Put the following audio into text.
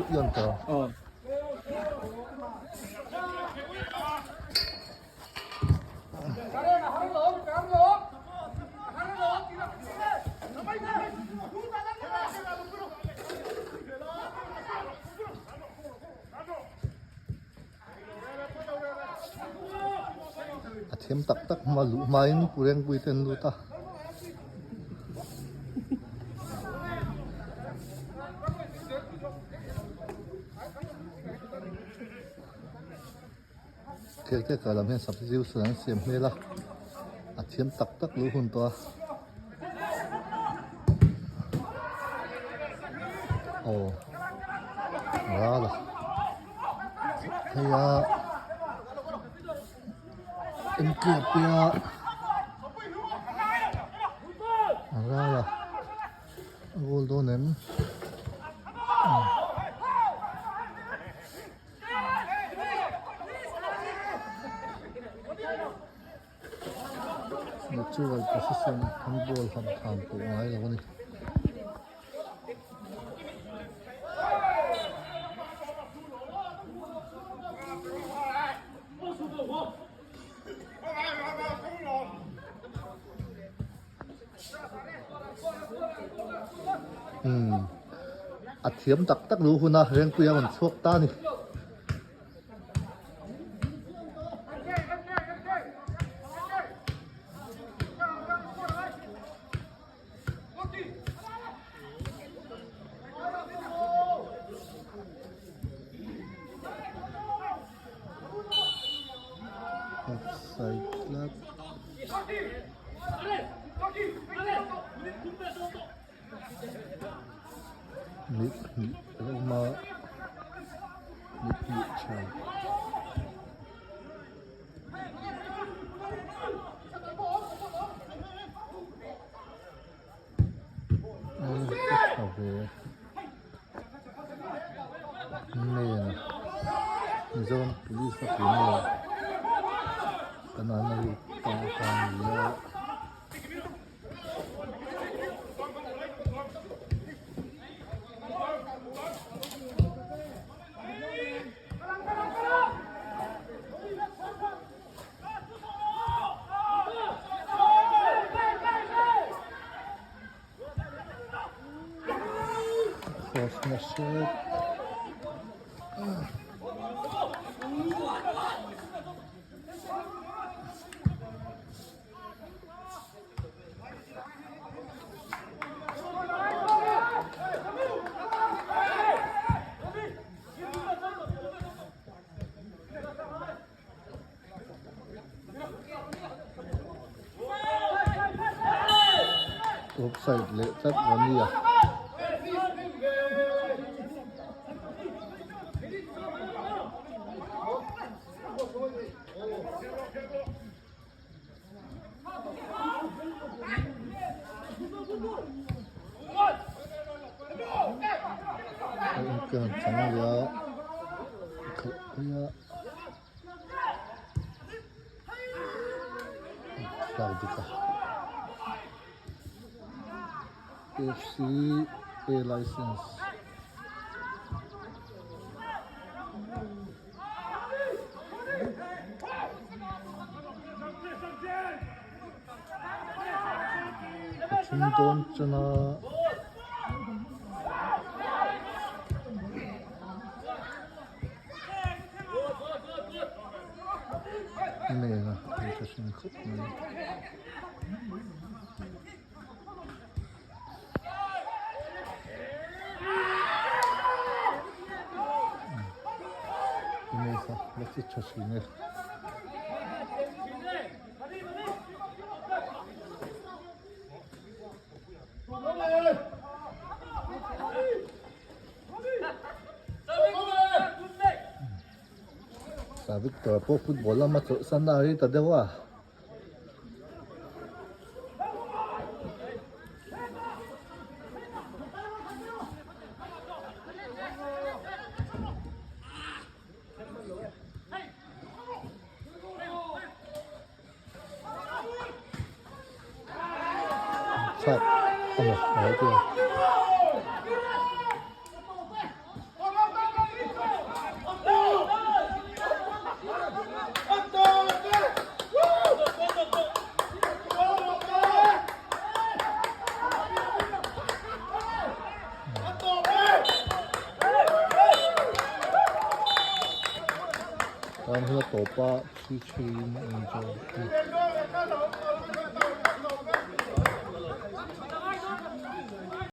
I on tawh Aw. A thiam tak tak hma luh hmain Pu Rengpui te an lut a. Khelte kar lam hian substitution an siam hmel a, a thiam tak tak luh hun tawh a. Aw ral a hei a entir pia a ral a a goal dawn em. Natural position handball han than tawh ngai lo a ni. Umm a thiam tak tak lu hun a Rengpui a rawn chhuak ta a ni. Offside tlat. Mit hnih a awm a mit hnih tha. Ka tha ve nen Mizoram police a pui maw kan an a lut ta a ni a. Cross na hret. Offside leh tlat Rani a. A infiam chang leh a khalh phei a. Thlak dik a F C A license. Pathum dawn chana nen a tha hrim khawp mai. Enge kha la chi tha thin e. Sa Victor pawh football lama chawlhsan a rei ta deuh a. Chak a maw a lo ti a. Tan hun a tawp a chhui chhui in a enjoy a ni.